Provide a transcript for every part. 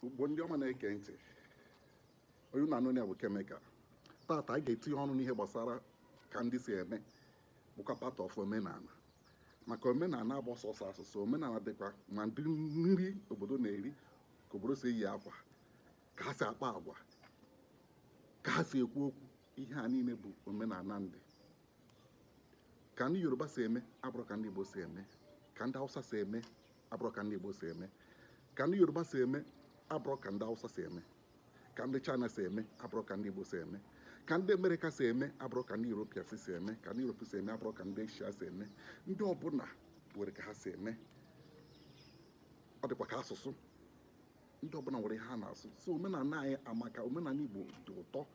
Igbo ndị ọma na-eke ntị, onye na-anụ ya bụ Kemeka. Tata anyị ga-etinye ọnụ n'ihe gbasara ka ndị si eme, bụkwa part of omenala, maka omenala abụ sọsọ asụsụ. Omenala dịkwa ma ndị nri obodo na-eri, ka obodo si eyi akwa, ka ha si akpa agwa, ka ha si ekwu okwu. Ihe a niile bụ omenala. Ndị ka ndị Yoruba si eme abụrụ ka ndị Igbo si eme, ka ndị Hausa si eme abụrụ ka ndị Igbo si eme, ka ndị Yoruba si eme abụrụ ka ndị Hausa si eme, ka ndị China si eme abụrụ ka ndị Igbo si eme, ka ndị Amerịka si eme abụrụ ka ndị European si eme, ka ndị Europe si eme abụrụ ka ndị Asia si eme. Ndị ọbụla nwere ka ha si eme. Ọ dịkwa ka asụsụ, ndị ọbụla nwere ihe ha na-asụ. So omenala anyị amaka. Omenala Igbo dị ụtọ.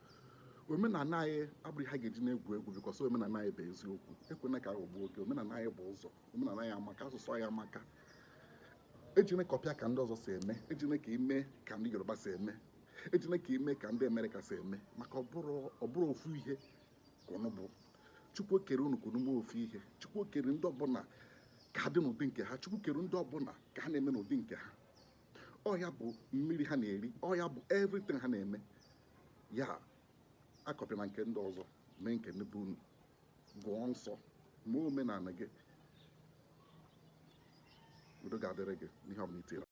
Omenala anyị abụrụ ihe ha ga-eji na-egwu egwu, because omenala anyị bụ eziokwu. Ekwena ka aghọgbuo oge. Omenala anyị bụ ụzọ. Omenala anyị amaka. Asụsụ anyị amaka. Ejine kọpịa ka ndị ọzọ si eme, ejine ka ime ka ndị Yoruba si eme, ejine ka ime ka ndị Amerịka si eme, maka ọ bụrụ ofu ihe ka ụnụ bụ. Chukwu kere unu ka unu mee ofu ihe. Chukwu kere ndị ọbụla ka ha dị n'ụdị nke ha. Chukwu kere ndị ọbụla ka ha na-eme n'ụdị nke ha. Ọ ya bụ mmiri ha na-eri, ọ ya bụ everything ha na-eme. Ya akọpịa na nke ndị ọzọ, mee nke ndị bụ unu. Gụọ nsọ, mee omenala gị. Udo ga-adịrị gị n'ihe ọbụla itinyere.